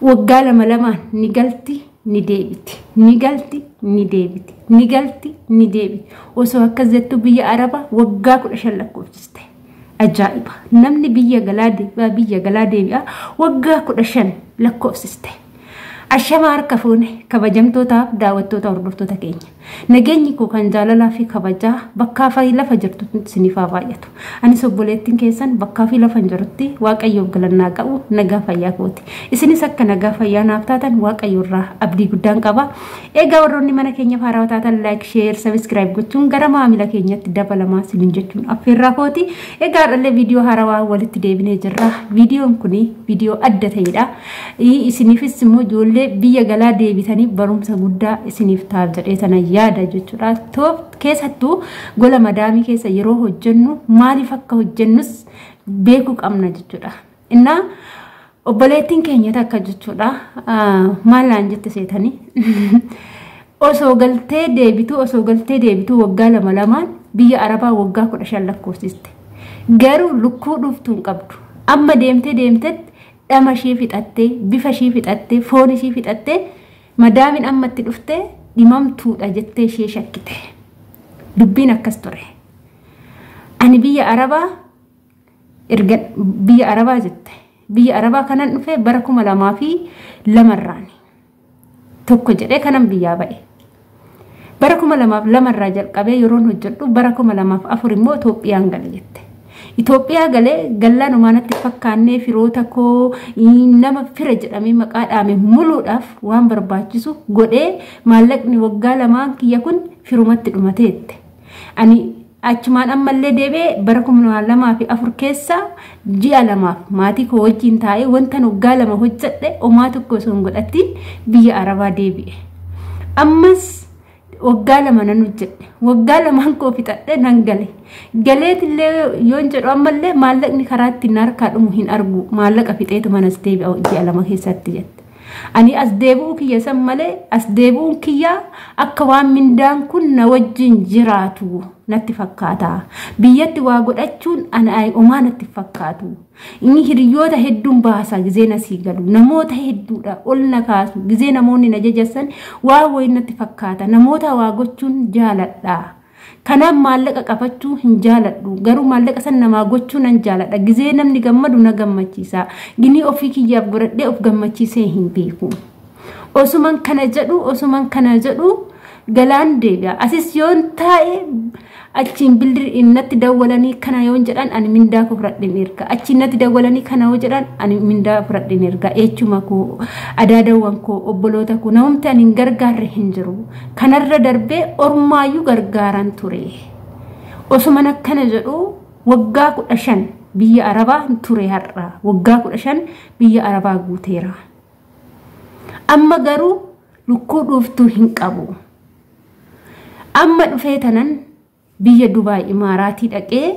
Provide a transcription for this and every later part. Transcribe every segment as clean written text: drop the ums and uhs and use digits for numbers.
Waggaa lama lamaan ni galti, ni deebiti, ni galti, ni deebiti, ni galti, ni deebiti. Osoo akkas jettu biyya Arabaa waggaa 15 lakkoofsiste. Ajaa'iba! Namni biyya galaa deebi'a, biyya galaa deebi'a, waggaa 15 lakkoofsiste. Ashama, harka fuune, kabajamtootaaf daawwattoota, hordoftoota keenya. Nageenyi koo kan jaalalaa fi kabajaa bakkaa fi lafa jirtu isiniif haa baay'atu. Anis obboleettiin keessan bakkaa fi lafa hin jirutti Waaqayyoof galannaa qabu, nagaa fayyaa kooti. Isinis akka nagaa fayyaa naaf taatan Waaqayyo irraa abdii guddaan qaba. Egaa warroonni mana keenya haarawaa taatan like, share, subscribe gochuun gara maamila keenyatti dabalamaa isiniin jechuun affeerraa kooti. Egaa har'allee viidiyoo haarawaa walitti deebinee jirra. Viidiyoon kun viidiyoo adda ta'edha. Isiniifis immoo ijoollee biyya galaa deebitanii barumsa guddaa isiniif ta'a jedhee sana yaada jechuudha. Keessattuu gola madaamii keessa yeroo hojjennu maaliif akka hojjennus beekuu qabna jechuudha. Innaa obboleettiin keenya takka jechuudha, maal naan jette seetanii? Osoo galtee deebituu, osoo galtee deebituu, waggaa lama lamaan biyya Arabaa waggaa 15 lakkoofsiste. Garuu lukkuu dhuftuu hin qabdu. Amma deemtee deemtetti dhama ishii fixattee, bifa ishii fixattee, foon ishii fixattee, madaamiin ammatti dhuftee dhimamtuudha jettee ishee shakkite. Dubbiin akkas ture. Ani biyya Arabaa erga biyya Arabaa jette. Biyya Arabaa kanan dhufe bara 2002rraani. Tokko jedhee kanan biyyaa ba'e. Bara 2002rraa jalqabee yeroon hojjedhu, bara 2004 immoo Itoophiyaan gale jette. Itoophiyaa galee gallaan homaa natti fakkaannee, firoota koo nama fira jedhamee maqaa dhaame muluudhaaf waan barbaachisu godhee, maallaqni waggaa lamaan kiyya kun firumatti dhumateette. Ani achumaan ammallee deebi'ee bara 2004 keessa ji'a 2f maatii koo wajjin taa'ee, wanta waggaa 2 hojjedhe homaa tokko osoo hin godhatiin biyya Arabaa deebi'e. Ammas waggaa 2 nan hojjedhe. Waggaa lamaan koo fixadhe nan gale. Galeetillee yoon jedhu ammallee maallaqni karaa ittiin harkaa dhumu hin argu. Maallaqa fixeetu manas deebi'a ji'a 2 keessatti jette. Ani as deebi'uu kiyya san malee, as deebi'uun kiyya akka waan mindaan kun na wajjin jiraatu natti fakkaata. Biyyatti waa godhachuun ana homaa natti fakkaatu. Inni hiriyoota hedduun baasa gizee na sii galu. Namoota hedduudha ol na kaasu. Gizee namoonni na jajassan waa wayii natti fakkaata. Namoota waa gochuun jaaladha. Kanaaf maallaqa qabachuu hin jaaladhu. Garuu maallaqa san namaa gochuu nan jaaladha. Gizee namni gammadu na gammachiisa. Ginii ofii kiyyaaf godhadhee of gammachiisee hin beeku. Osuman kana jedhu, osuman kana jedhu, galaan deebi'a. Asis yoon taa'e achiin bildirri natti dawwalanii kana yoon jedhan, ani mindaa koo fudhadheen erga. Achiin natti dawwalanii kana yoo jedhan, ani mindaa fudhadheen erga. Eechuma koo, adaadawwan koo, obboloota koo, namumti ani hin gargaarre hin jiru. Kanarra darbee ormaayyuu gargaaran ture. Osuman akkana jedhu waggaa 15 biyya Arabaa ture har'a. Waggaa 15 biyya Arabaa guuteera. Amma garuu lukkuu dhuuftuu hin qabu. Amma dhufee tanan biyya Dubaay Imaaraatii dhaqee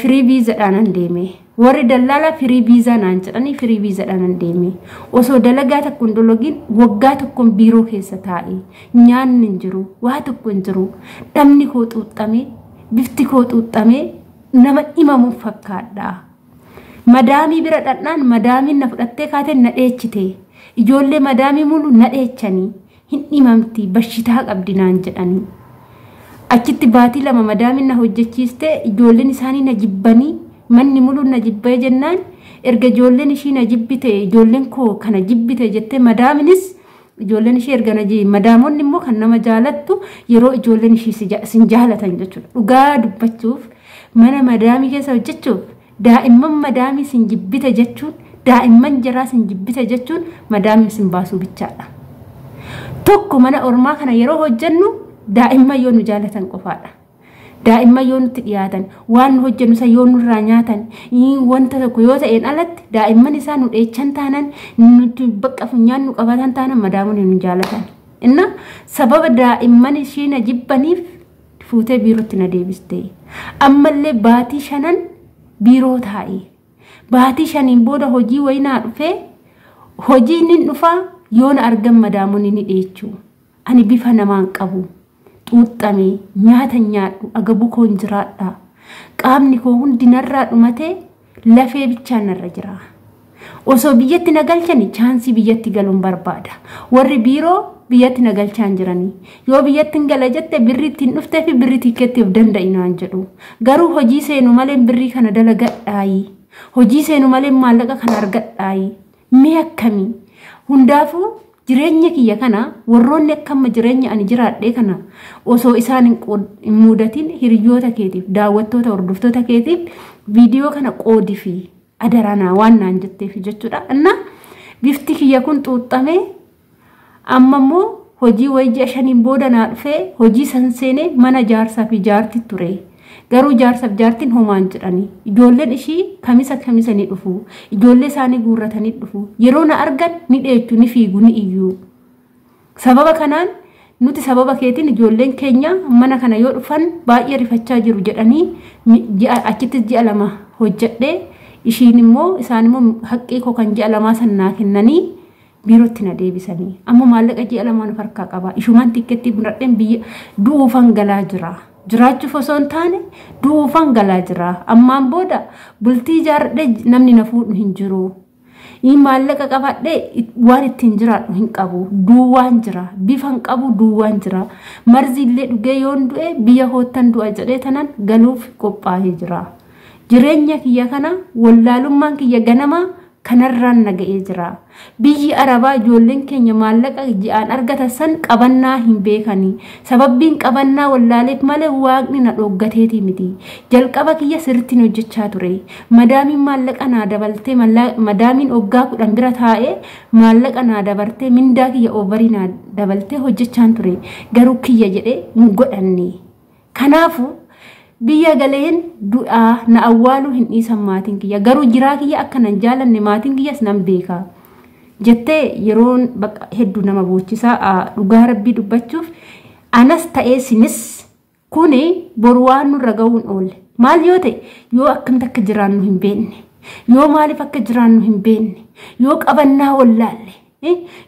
free viizaadhaan deeme. Warri dallaalaa free visa naan jedhanii free viizaadhaan deeme. Osoo dalagaa tokko hin dalagin waggaa tokkoon biiroo keessa taa'e. Nyaanni hin jiru, waa tokko hin jiru. Dhamni koo xuuxxamee, bifti koo xuuxxamee, nama dhimamu fakkaadha. Madaamii bira dhaqnaan madaamiin na fudhattee kaatee na dheechite. Ijoollee madaamii mulu na dheechanii, hin dhimamti, bashitaa qabdi naan jedhanii. Achitti baatii 2 madaamiin na hojjechiiste, ijoolleen isaanii na jibbanii, manni muluun na jibbee jennaan, erga ijoolleen ishii na jibbite, ijoolleen koo kana jibbite jettee, madaaminis ijoolleen ishii erga na madaamonni immoo kan nama jaalattu yeroo ijoolleen ishii sin jaalatan jechuudha. Dhugaa dubbachuuf, mana madaamii keessa hojjechuuf daa'imman madaamii sin jibbite jechuun, daa'imman jaraa sin jibbite jechuun, madaamii sin baasuu bichaadha. Tokko mana ormaa kana yeroo hojjennu daa'imman yoo nu jaalatan qofaadha. Daa'imman yoo nutti dhiyaatan, waan nu hojjennu isa yoo nurraa nyaatan, wanta tokko yoo ta'een alatti, daa'imman isaa nu dheechan taanan, nuti bakka funyaan nu qabatan taanan, madaamonni nu jaalatan. Inna sababa daa'imman ishii na jibbaniif fuutee biirootti na deebiste. Ammallee baatii 5n biiroo taa'e. Baatii 5n booda hojii wayii naa dhufee, hojiin hin dhufaa, yoo na argan madaamonni ni dheechu. Ani bifa namaan qabu. Xuuxxamee nyaata nyaadhu, agabuu koon jiraadha. Qaamni koo hundi narraa dhumatee lafee bichaan narra jira. Osoo biyyatti na galchani chaansii biyyatti galuun barbaada. Warri biiroo biyyatti na galchaan jiranii. Yoo biyyatti hin gala jette birrii ittiin dhuftee fi birrii tikkeetti of danda'inaan jedhu. Garuu hojii seenu malee birrii kana dalagadhaayi. Hojii seenu malee maallaqa kana argadhaayi. Mee akkamii? Hundaafuu jireenya kiyya kana warroonni akka amma jireenya ani jiraadhe kana osoo isaan hin mudatin hiriyoota keetiif, daawwattoota, hordoftoota keetiif viidiyoo kana qoodii fi adaranaa waan naan jetteef jechuudha. Inna bifti kiyya kun xuuxxamee amma immoo hojii wayii ji'a 5 booda naa dhufee hojii san seenee mana jaarsaa fi jaarti ture. Garuu jaarsaaf jaartiin homaan jedhanii ijoolleen ishii kamisa kamisa ni dhufu, ijoollee isaanii guurratanii dhufu, yeroo na argan ni dheechu, ni fiigu, ni iyyuu. Sababa kanaan nuti sababa keetiin ijoolleen keenya mana kana yoo dhufan baay'ee rifachaa jiru jedhanii achitti ji'a 2 hojjedhee ishiin immoo isaan immoo haqqii koo kan ji'a 2 san naa kennanii biirootti na deebisanii. Amma maallaqa ji'a 2 of harkaa qaba. Ishumaan tikkeettii muradheen biyya du'uufan galaa jira. Jiraachuuf osoo hin taane du'uufan galaa jira. Ammaan booda bultii ijaarradhee namni na fuudhu hin jiru. Maallaqa qabadhee waan ittiin jiraadhu hin qabu. Duwwaan jira. Bifa hin qabu, duwwaan jira. Marzi illee dhugee yoon du'e biyya koottan du'a jedhee tanan galuuf qophaa'ee jira. Jireenya kiyya kana wallaalummaan kiyya ganama kanarraan na ga'ee jira. Biyyi Arabaa ijoolleen keenya maallaqa ji'aan argatan san qabannaa hin beekanii. Sababbiin qabannaa wallaaleef malee waaqni na dhooggateeti miti. Jalqaba kiyya sirriitti hojjechaa ture. Madaamiin maallaqa naa dabaltee, madaamiin waggaa 10 bira taa'ee maallaqa naa dabartee mindaa kiyya oovarii naa dabaltee hojjechaan ture. Garuu kiyya jedhee hin godhanne. Kanaafuu biyya galeen du'aa na awwaaluu hin dhiisan maatiin kiyya. Garuu jiraa kiyya akka nan jaalanne maatiin kiyyas nan beeka. Jettee yeroon bakka hedduu nama boochisaa dhugaa rabbii dubbachuuf anas ta'ee sinis kuni boru waan nurra ga'uun oolle. Maal yoo ta'e yoo akkamitti akka jiraannu hin beekne, yoo maaliif akka jiraannu hin beekne, yoo qabannaa wallaalle,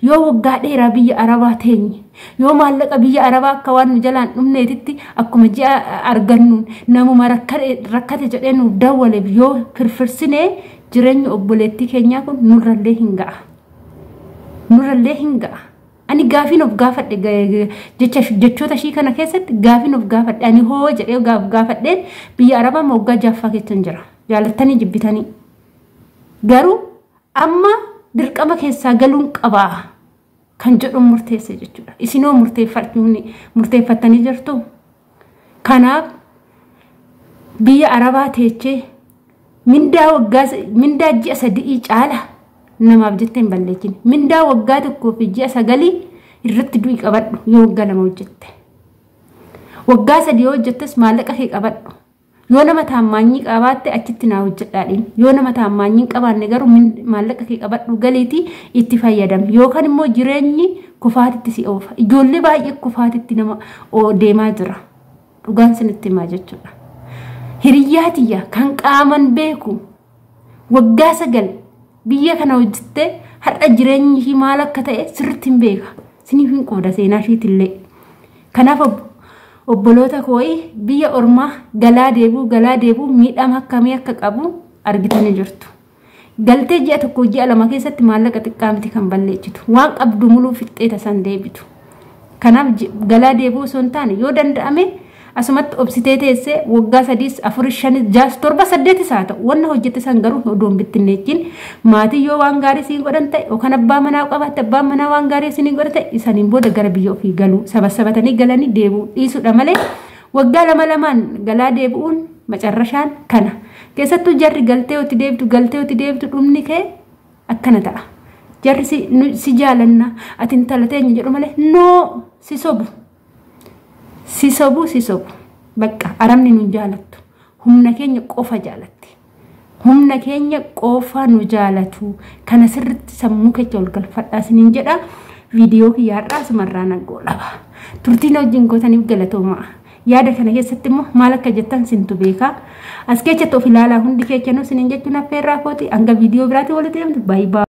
yoo waggaa dheeraa biyya Arabaa teenye, yoo maallaqa biyya Arabaa akka waan nu jalaan dhumneetitti akkuma ji'a argannuun namuma rakkate jedhee nuuf dawwaleef yoo firfirsinee jireenya obboleettii keenyaa kun nurrallee hin ga'a. Nurrallee hin ga'a. Ani gaafiin of gaafadhe jechoota ishii kana keessatti gaafiin of gaafadhe ani hoo jedhee gaafadheen biyya Arabaa waggaa 6ffaa keessan jira. Jaalattanii jibbitanii. Garuu amma dirqama keessaa galuun qabaa kan jedhu murteesse jechuudha. Isinoo murteeffattanii jirtu. Kanaaf biyya Arabaa teechee mindaa waggaa mindaa ji'a 3 caala namaaf jettee hin balleessine. Mindaa waggaa 1 fi ji'a 9 irratti du'i qabadhu yoo waggaa 2 hojjette. Waggaa 3 yoo hojjettes maallaqa kee qabadhu. Yoo nama taammaanyii qabaatte achitti naa hojjedhaadhiin. Yoo nama taammaanyii qabaanne garuu maallaqa kee qabadhu galiitii itti fayyadami. Yookaan immoo jireenyi kufaatitti si oofa. Ijoollee baay'ee kufaatitti nama deemaa jira. Dhugaan sinitti himaa jechuudha. Hiriyyaa tiyya kan qaaman beeku waggaa 9 biyya kana hojjettee har'a jireenyi ishii maal akka ta'e sirriitti hin beeka. Siniif hin qooda seenaa ishiitillee. Kanaaf obboloota kooyi biyya ormaa galaa deebi'uu miidhama akkamii akka qabu argitanii jirtu. Galtee ji'a 1 ji'a 2 keessatti maallaqa xiqqaa miti kan balleessitu. Waan qabdu muluu fixxee tasan deebitu. Kanaaf galaa deebi'uu osoo hin taane yoo danda'ame asumatti obsitee teessee waggaa 3 4 5 6 7 8 haa ta'u wanna hojjette san garuu odoo hin bittinneechiin maatii yoo waan gaarii siin godhan ta'e yookaan abbaa manaa qabaatte abbaan manaa waan gaarii siin godhan ta'e isaniin booda gara biyya ofii galuu sabasabatanii galanii deebi'uu dhiisuudha malee waggaa 2 2 galaa deebi'uun macarrashaan kana. Keessattuu jarri galtee itti deebitu dhumni kee akkana ta'a. Jarri si jaalanna ati intala teenya jedhu malee noo si sobu. Si sobu. Bakka aramni nu jaalattu. Humna keenya qofa jaalatti. Humna keenya qofa nu jaalatu. Kana sirriitti sammuu keessa ol galfadhaa isiniin jedha. Viidiyoo kiyyaarraa asumarraa nan goolaba. Turtiin wajjin gootaniif galatoomaa. Yaada kana keessatti immoo maal akka jettan sintu beekaa. As keessatti of ilaalaa hundi keessanuu isiniin jechuun affeerraa kooti. Hanga viidiyoo biraatti walitti deemtu. Baay'ee.